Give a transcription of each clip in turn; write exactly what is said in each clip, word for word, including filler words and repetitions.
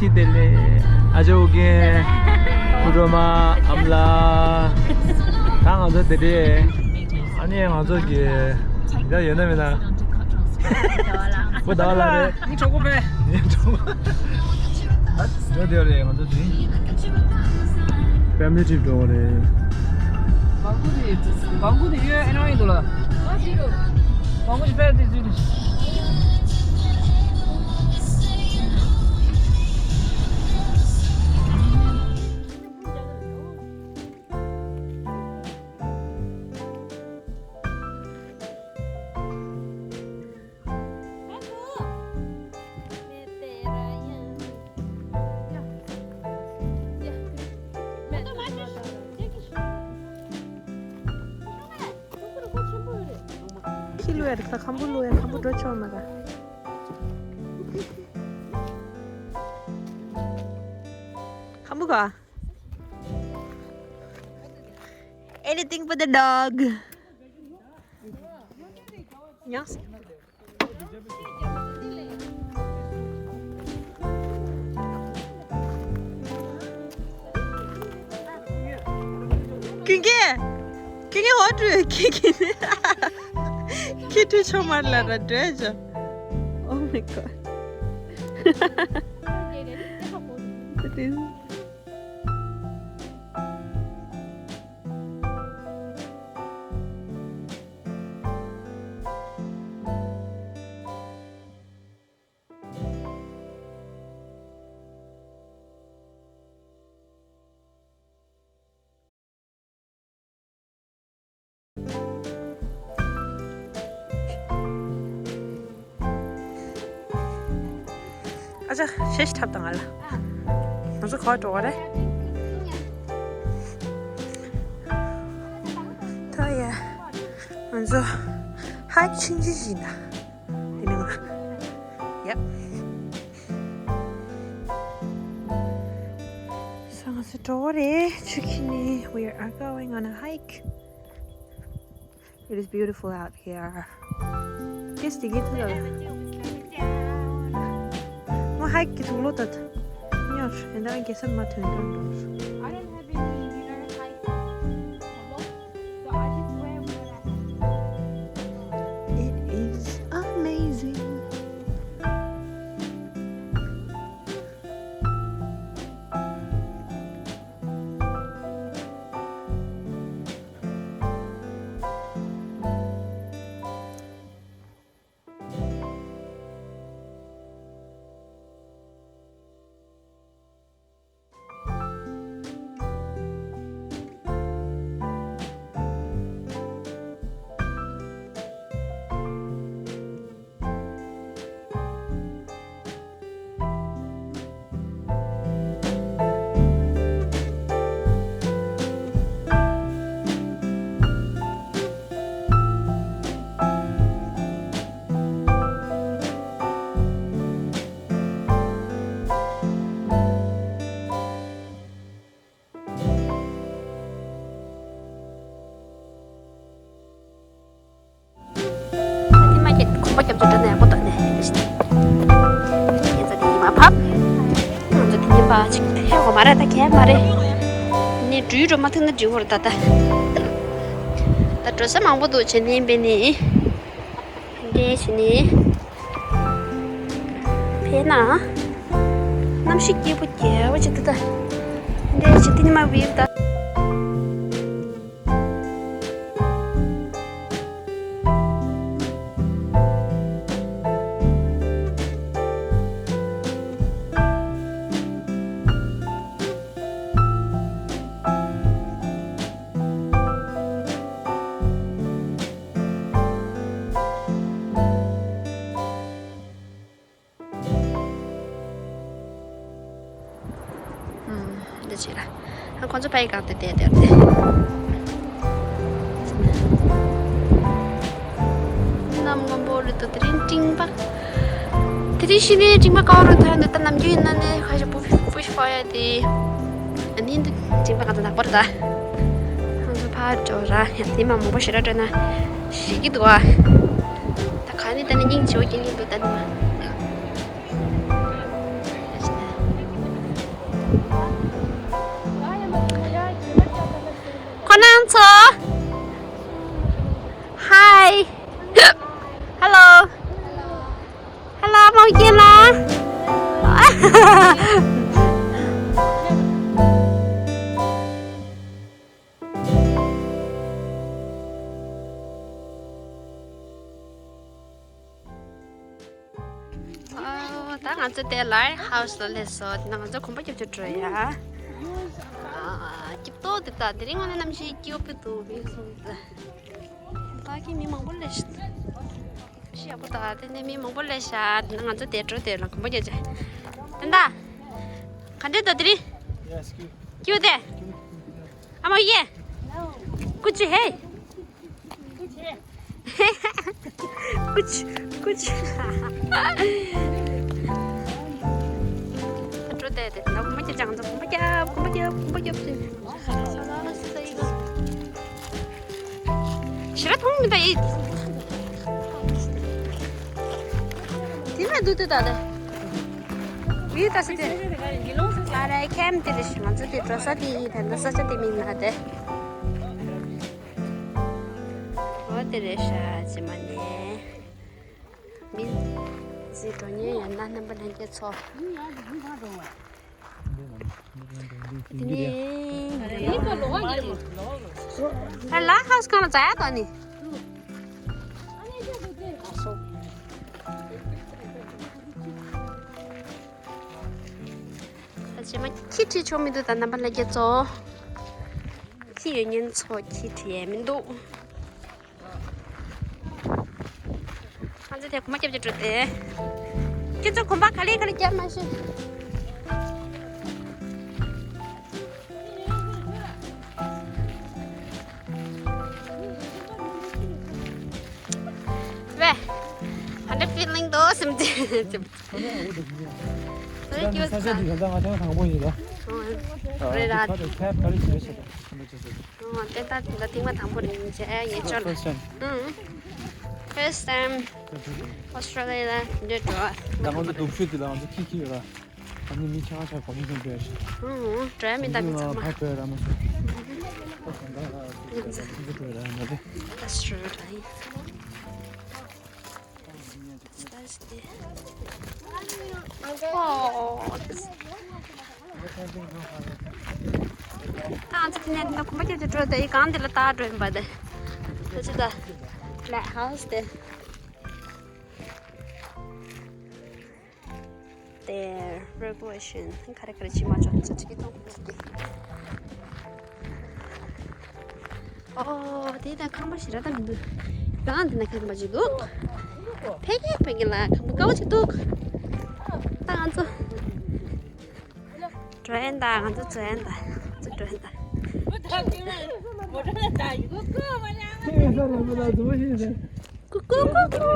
ཅི་དེ་ལས་ཨ་ཅོ་གི་ཕུ་རོ་མ་ཨམ་ལ་ད་ང་ཚོ་དེ་དེ་ཨ་ནི་ང་ཚོ་གི་ད་ཡོད་ན་མེད་ན་བུ་ད་ལ་རེད། ངའི་གྲོགས་པོ་པས། ངའི་གྲོགས་པོ་ཨ་འགྲོ་དེ་རེད། ང་ཚོ་དེ་ཕེ་མི་ལི་ཊི་རིབ་འགྲོ་བ་རེད། བང་ཀུ་དེ་བང་ཀུ་དེ་ཡོད་ཨེ་ནོ་ཡིན་འདུག་ལ། བང་ཀུ་ཞིག་ཕེ་དེ་དུས། ཁྱི་ལུ་ཡ་རིག་ས་ཁམ་བུ་ལུ་ཡ་ཁམ་བུ་འགྲོ་ཆོག་མ་ག་ཁམ་བུ་ག Anything for the dog. Yes. ཁྱི་ཁྱི། ཁྱི་ཁྱི་ཧོ་ཀྲུ་ཁྱི་ཁྱི། ཁྱི་ཁྲུ་ཆོ་མར་ལ་ར་འདྲེ་ཅོ། Oh my god. It is. ཨ་ཅག་ཤེས་ཐབས་དང་ང་ལ། ང་ཚོ་ག་པར་འགྲོ་བ་རེད། ད་ཡ། ང་ཚོ་ཧའིཀ་ཆུང་ཆུང་ཞིག་ཡིན་ད། དེ་ནས་ང་། Yep. So ང་ཚོ་འགྲོ་བ་རེད། ཆུ་ཁྱི་ནས། We are going on a hike. It is beautiful out here. Yes, the guitar. Mo hike ki tulo tat. Nyor, and then I guess I'm not too. I don't have any beginner hike. So I just wear what I have. It is amazing. ཉི་མ་བརྒྱད་ཁོམ་པ་རྒྱབ་ཚོད་འགྲོ་ནས་ཡག་པོ་འདུག་ནས། ཉི་མ་ཕབ། ང་ཚོ་དེ་ཉིན་པ་ཅིག་ཧེ་གོ་མ་རེད། ད་གས་མ་རེད། ནས་འགྲུལ་འགྲོ་མ་ཐུབ་ན་འགྲུལ་བོར་ད་ད། ད་འགྲོ་ས་མང་པོ་འདུག་བྱས་ནས་ཡིན་པས་ནི། འདྲེ་བྱས་ནས། ཕེ་ན། གནམ་གཤིས་སྐྱིད་པོ་རྒྱལ་བ་ཅིག་འདུག་ད། འདྲེ་བྱས་དེ་ཉི་མ་བིའུ་ད། འདི་བྱས་ལ། ཁོང་ཚོ་ཕ་ཡི་སྒང་དུ་བསྡད་བསྡད་དེ། གནམ་སྔོན་པོ་རེད་འདུག་དེ་རིང་སྤྲིན་པ། དེ་རིང་ཕྱི་ནས་སྤྲིན་པ་དཀར་པོ་རུ་ཐོན་འདུག་ད་ནམ་རྒྱུན་ཡིན་ན་ནི་ཁ་ཤས་པུ་པུ་ཤི་ཕ་ཡ་དེ། ཨ་ནི་འདི་སྤྲིན་པ་གང་དུ་ནག་པར་ད། ཁོང་ཚོ་ཕར་འགྲོ་ར་ཡ་དེ་མ་མང་པོ་ཞེ་དྲག་སྤྲོད་ན་ཞིག་གི་འདུག་ཨ། ད་ག་ནི་ད་ནི་སྙིང་རྗེ་བོ་སྐྱེ་གི་འདུག་ད་ནི་མ། ཁོ་རང་ཚོ། Hi. Hello. Hello, མོ་རྒན་ལགས། ཨོ། ད་ང་ཚོ་དེ་Lighthouse ལ་སླེབས་སོང་། དེ་ནས་ང་ཚོ་གོམ་པ་རྒྱབ་ཀྱི་འགྲོ་ཡ། ཨ། སྐྱིད་པོ་འདུག་ད་དེ་རིང་ང་ནི་གནམ་གཤིས་སྐྱིད་པོ་འདུག་མི་ཤི་ཡག་པོ་ད། དེ་ནས་མི་མང་པོ་ལས་ཤི། ཤི་ཡག་པོ་ད། དེ་ནས་མི་མང་པོ་ལས་ཤི། དེ་ནས་ང་ཚོ་དེ་འགྲོ་དེ་ལ་གོམ་པ་རྒྱབ་ཀྱི། དེ་འདྲ། ག་འདྲ་འདུག་དེ་རིང་། སྐྱིད་པོ་དེ། ཨ་མ་ཡེ། ཀུ་ཅི་ཧེ། ཀུ་ཅི། ཀུ་ཅི། འགྲོ་དེ་དེ། ད་གོམ་པ་རྒྱབ། ཅང་ཚོ་གོམ་པ་རྒྱབ། གོམ་པ་རྒྱབ། གོམ་པ་རྒྱབ་ཅིག་ཞེ་དྲག་མཐོང་མི་འདུག་ཡིན། དེ་ནས་འདུག་དེ་ད་དེ། ཡིན་ད་ས་དེ། ཨ་རེ་ཁེམ་དེ་རེད། ང་ཚོ་དེ་འགྲོ་ས་དེ་ཡིན། ད་ལྟ་ས་ཆ་དེ་མིན་ན་དེ། འོ་དེ་རེད་ཤག་ཅི་མ་ནས། མི་ཚེ་འགྲོ་ཉེན་ཡོད་ན་རྣམ་པ་ལྷན་རྒྱས་ཚོ། དེ་ནས་ཨ་Lighthouse སྒང་ལ་འཛེག་ཡ་དང་ནི། ད་རྗེས་མ་ཁྱི་ཁྲིད་ཆོག་མི་འདུག་ད་རྣམ་པ་ལྷན་རྒྱས་ཚོ། ཁྱི་ཡོད་ཉེན་ཚོ་ཁྱི་ཁྲིད་ཡས་མི་འདུག་ང་ཚོ་དེ་གོམ་པ་རྒྱབ་ཀྱི་འགྲོ་དེ། ཁྱེད་ཚོ་གོམ་པ་ག་ལེ་ག་ལེ་རྒྱབ་མ་ཤེས། ཝེ། ག་འདྲ་feeling འདུག་སེམས་ཅན། ས་ཆ་འདི་ད་ལྟ་ང་ཐེངས་དང་པོ་ཡིན་ལ། རེད་ར། ད་ལྟ་ཁྱབ་ག་རེ་བྱེད་ཆེད་དང་ཆེན་པོ་བྱེད་ཟེར། ཨོ། དེ་ད་དེ་ད་ཐེངས་མ་དང་པོ་རེད་ཡིན་ཅེ་ཡིན་ཅོ་ལ། First time. ཨུང་། First time. Australia ལ་འདི་འགྲོ། ད་ང་ཚོ་སྡུག་ཤོས་དེ་ལ་ང་ཚོ་ཁྱི་ཁྱི་ཡོད་ལ། ཨ་ནི་མི་ཆ་ཆ་གོ་མི་ཤེས་འདྲ་ཞིག་ཨུང་། འགྲོ་ཡ་མི་འདང་མི་ཚང་མ། ཕ་བྲོས་ར་མ་སོང་། ཁོ་གང་ག་ཁྱི་བྲོས་ར་མ་རེད། That's true. ཨོ། ཨ་ཙི་ནས་ད་གོམ་པ་རྒྱབ་ཀྱི་འགྲོ་དེ་ཡི་གང་དེ་ལ་ལྟ་འགྲོ་ཡིན་པ་དེ། ད་ཅི་ད། Lighthouse དེ། དེ་revolution ག་རེ་ག་རེ་བྱེད་མ་ཆོག་ཅི་ཅི་གི་ཐོག་ཨོ། དེ་ད་ཁང་པ་ཞེ་དྲག་ད་མི་འདུག་གང་དེ་ན་ཁང་པ་ཅིག་འདུག་ཕ་གི་ཕ་གི་ལ་ཁང་པ་དཀར་པོ་ཅིག་འདུག་ད་ང་ཚོ་འགྲོ་ཡིན་ད། ང་ཚོ་འགྲོ་ཡིན་ད། ང་ཚོ་འགྲོ་ཡིན་ད། ཀུ་ཀུ་ཀུ་ཀུ།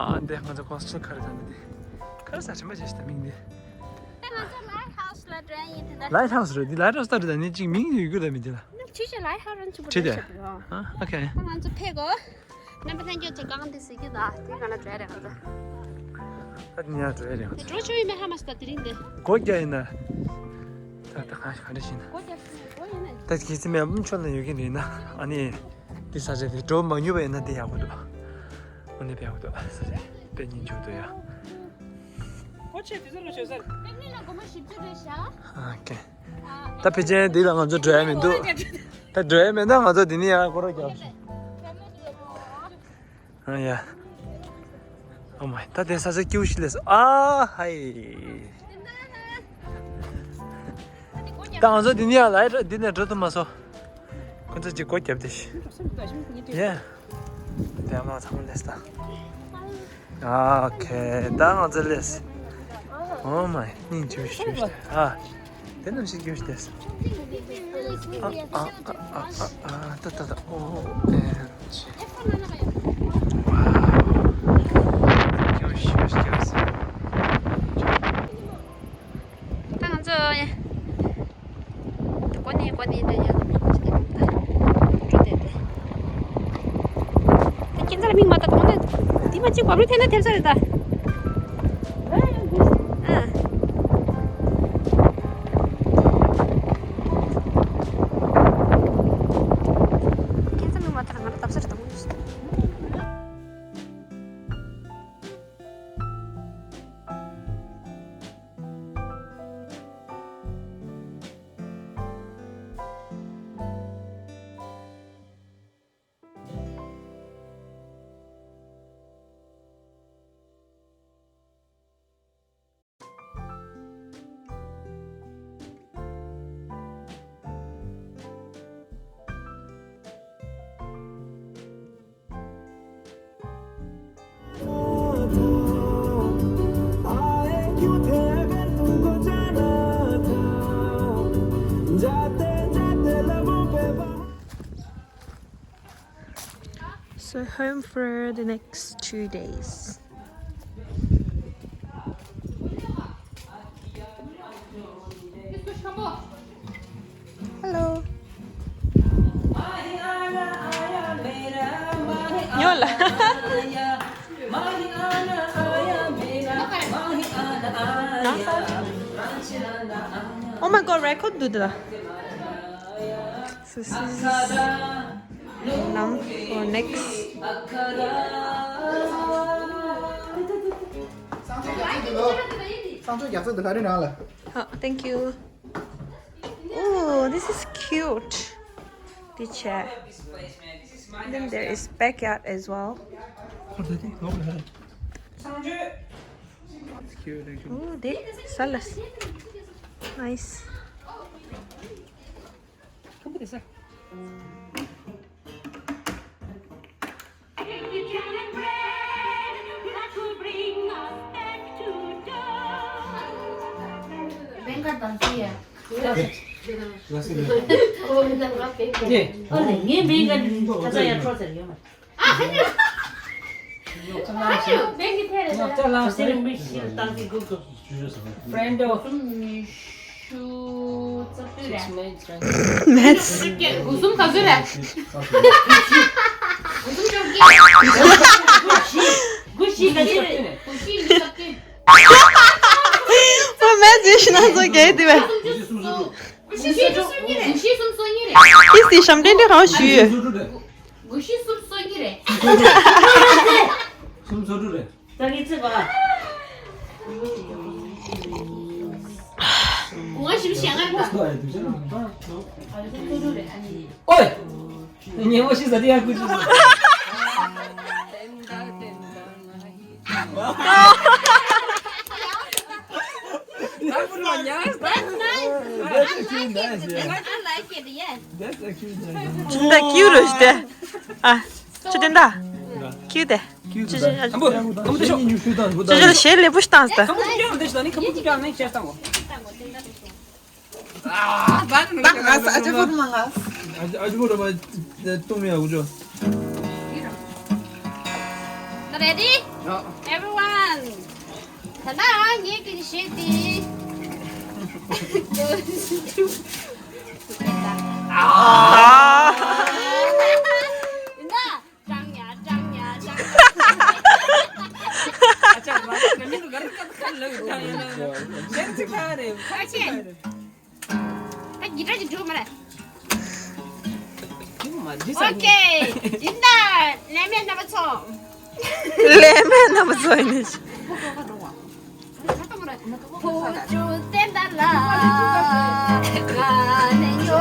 ཨ། འདི་ང་ཚོ་ཀོན་སི་ཊྲག་ག་རེ་བཏང་གི་འདི། ག་རེ་ཟ་དྲན་པ་བྱེད་ཤི་ད་མིང་འདི། ད་ང་ཚོ་Lighthouse ལ་འགྲོ་ཡིན་དེ་འདྲ། Lighthouse རེད། འདི་Lighthouse ལྟ་རེད་ད། ནི་གཅིག་མིང་ཡོད་རྒྱུ་ད་མི་འདི་ལ། ནི་ཅི་ཞིག་Lighthouse རང་ཆུ་བུ་ཁྲིད་དེ། ཨ། ཨོ་ཁེ། ད་ང་ཚོ་ཕེབས་གོ། རྣམ་པ་ལྷན་རྒྱས་ཚོ་གང་འདི་ཟེར་གྱི་ད། དེ་ག་ལ་འགྲོ་ཡ་རེད་ང་ཚོ། ད་དེ་ཉག་འགྲོ་ཡ་རེད་ང་ཚོ། འགྲོ་ཆོག་ཡིན་མེད་ཧ་མ་སི་ད་དེ་རིང་འདི། སྒོ་རྒྱག་ཡིན་ན། ད་ད་ག་ག་འདྲ་ཞིག་ན། སྒོ་རྒྱག་ས་ནས་སྒོ་ཡིན་ན། ད་གལ་སྲིད་མེད་ཨམ་ཆོག་ན་ཡོད་ཀྱི་རེད་ན། ཨ་ནི། འདི་ས་ཆ་དེ་འགྲོ་མ་མྱོང་བ་ཡིན་ན་དེ་ཡག་པོ་འདུག་འོ་ནི་དཔེ་ཡག་པོ་འདུག་ས་ཆ་དཔེ་ཉིན་འཇུག་འདུག་ཡ། སྒོ་ཕྱེ་དུས་ཚོད་ལ་ཞོད་ས་རེད། ཨ་ཀེ། ད་ཕལ་ཆེར་འདི་ལ་ང་ཚོ་འགྲོ་ཡ་མི་འདུག་ད་འགྲོ་ཡ་མེད་ན་ང་ཚོ་འདི་ནས་ཡར་སྐོར་ར་རྒྱག་ཤོག་ཨ་ཡ། ཨོ་མའི། ད་དེ་ས་ཆ་སྐྱིད་པོ་ཞིག་སླེབས་སོང་། ཨ་ཧའི། ད་ང་ཚོ་འདི་ནས་ཡར་ལ་འདི་ནས་འགྲོ་ཐུབ་མ་སོང་། ཁོ་ཚོ་གཅིག་སྒོ་བརྒྱབ་སྟེ་ཤི། ཡེ། དེ་མ་ཚང་མ་ལས་ད། ཨོ་ཁེ། ད་ང་ཚོ་ལས། ཨོ་མའི། སྙིང་རྗེ་པོ་ཞིག་ཡོད་ཤག་ཨ། དེ་རྣམས་ཤིག་ཡོད་ཤག་ཨ་ཨ་ཨ་ཨ་ཨ། ད་ད་ད། ཨོ་ཨེམ་ཇི། ཝའོ། ཡོད་ཤག་ཡོད་ཤག་ད་ང་ཚོ་ད་གོ་ནི་གོ་ནི་ད་ཡང་འགྲོ་བསྡད་དེ། ད་ཁྱེད་ཚོ་ལ་མིག་མ་ལྟ་གོང་ད་འདི་མ་གཅིག་བབས་རུ་ཐེན་ན་ཐེབས་ས་རེད་ད། ཨ། ཁྱེད་ཚོ་མིག་མ་ལྟ་ང་རང་བབས་ས་རེད་ད། So home for the next two days. Hello. ཡོད་ལ། Oh my god, record འདུག་ད། So this is lamb for next. Oh, thank you. Oh, this is cute. The chair. Then there is backyard as well. It's cute, actually. Oh, they sell us. Nice. Friend of maths. དགུ་གསུམ་ག་ཚོད་རེད། དགུ་གསུམ་བཅོ་བརྒྱད། དགུ་བཞི་ག་ཚོད་རེད། དགུ་བཞི་ཉི་ཤུ་རྩ་བདུན། ཨོ་མའི་ཇི་ཤི་ན་ཚོ་རྒྱལ་དེ་བས། དགུ་བཞི་སུམ་ཅུ་སོ་གཉིས་རེད། དགུ་བཞི་སུམ་ཅུ་སོ་གཉིས་རེད། ཨི་སི་ཤམ་ཏན་ཏན་ཧང་ཞུས། དགུ་བཞི་སུམ་ཅུ་སོ་གཉིས་རེད། སུམ་ཅུ་སོ་དྲུག་རེད། ད་གི་ཚེ་བ། ང་ཞིབ་ཞེ་ང་། ཨོའི། ཉེ་མོ་ཤི་ས་དེ་ཡང་ཀུ་ཅི། That's actually nice, yeah. I like it, yes. That's actually nice. 진짜 cute. 아, 저 된다. cute. ཁམ་བུ་ཁམ་བུ་དེ་ཤོག་ཁམ་བུ་དེ་ཤོག་ཁམ་བུ་དེ་ཤོག་ཁམ་བུ་དེ་ཤོག་ཁམ་བུ་དེ་ཤོག་ཁམ་བུ་དེ་ཤོག་ཁམ་བུ་དེ་ཤོག་ཁམ་བུ་དེ་ཤོག་ད་ང་ས་ཨ་ཅག་ཕོར་མ་ང་། ཨ་ཅག་ཕོར་མ་ཏུ་མི་ཡ་གུ་ཅོ། Ready? Everyone. ད་ང་ངའི་ཀི་ཤེས་ཏེ། ཨ། ཡིན་ན། ཀྲང་ཡ་ཀྲང་ཡ་ཀྲང་ཡ། ཨ་ཅག་མ་ན་མི་འདུག་ག་རེ་ཀ་ཁ་ལ་ཀྲང་ཡ་ན། ཞེན་ཅིག་ཁ་རེ་ཁ་ཆེ། ད་གི་ཏྲ་གི་འགྲོ་མ་རེད། ཨོ་ཁེ། ཡིན་ད་ལེ་མེ་རྣམ་པ་ཚོ། ལེ་མེ་རྣམ་པ་ཚོ་ཡིན་ནི། ཐུགས་རྗེ་བསྟན་ད་ལ། ག་ནས་ཉོ།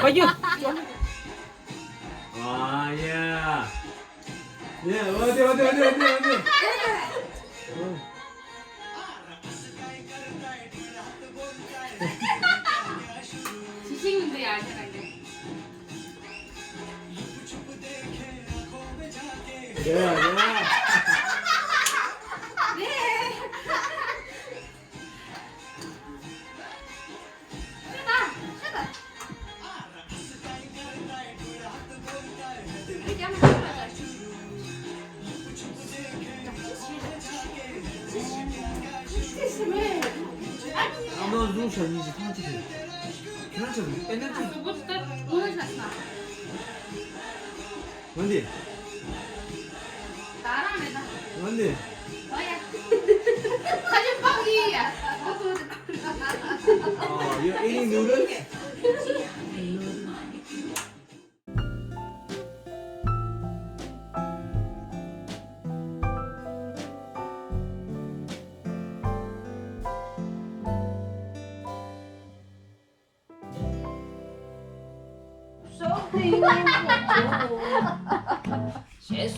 ཨ་ཡུ། ཨ་ཡ། ཡ། ཨོ་དེ་ཨོ་དེ་ཨོ་དེ་ཨོ་དེ་ཨོ་དེ། ཇི་ཞིག་མི་འདུག་ཡ་ཁྱེད་རང་གི། ཨ་མ་བཟུང་ཤག་གཉིས་ཀྱི་ཐང་ཆད་ཁྱེད་རང་ཆ་བུ་ཨེ་ན་ཅི། ད་རང་མེད་ད། འོ་ཡ། ཁ་ཆེ་པག་ཡི་ཡ། ཨོ་ཡ་ཨེ་ནི་ནུ་རེ།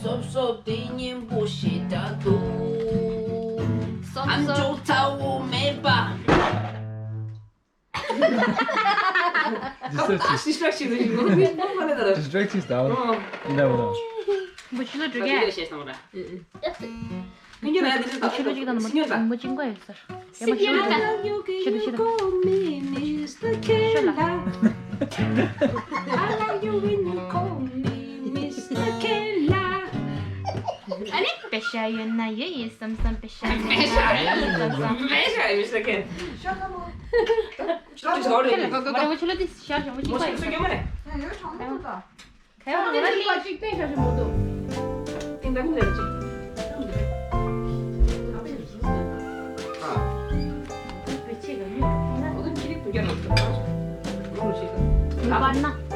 སོབ་སོབ་དེ་སྙན་པོ་ཞེ་དྲག་འདུག་སོབ་ཨ་སོབ་མཆོག་ཚ་བོ་མེད་པ། Distraction. Distraction. Distraction down. ཡིན་ད་མོ་ད། འབུ་ཆུ་ལ་འགྲོ་གས། ཁྱོད་ཀྱི་ལ་ཡ་འདི་འདྲ་འབུ་ཆུ་ལ་འགྲོ་གས་ད་མོ་ཆུ་ལ་འགྲོ་གས། འབུ་ཆུ་འགོ་ཡོད་ས། ཡ་མ་ཤི་ལ་ཤི་ལ་ཤི་ལ། ཤི་ལ། I like you when you call me Mister Kela. ཨ་ནི། པེ་ཤ་ཡོད་ན་ཡོད་ཡིན་བསམ་བསམ། པེ་ཤ་ཡོད་ན་ཡོད་ཡིན་བསམ་བསམ། པེ་ཤ་ཡོད་ན་ཡོད་ཡིན་བསམ་བསམ། ཤ་ཁ་མོ། ཤ་ཁ་མོ། ཤ་ཁ་མོ། ཤ་ཁ་མོ། ཤ་ཁ་མོ། ཤ་ཁ་མོ། ཤ་ཁ་མོ། ག་ཡང་མ་རེད། ཅིག་བསྟན་ཤ་ཤ་མོ་འདུག་སྟེང་ད་མི་རེད་ཅིག་ཨ།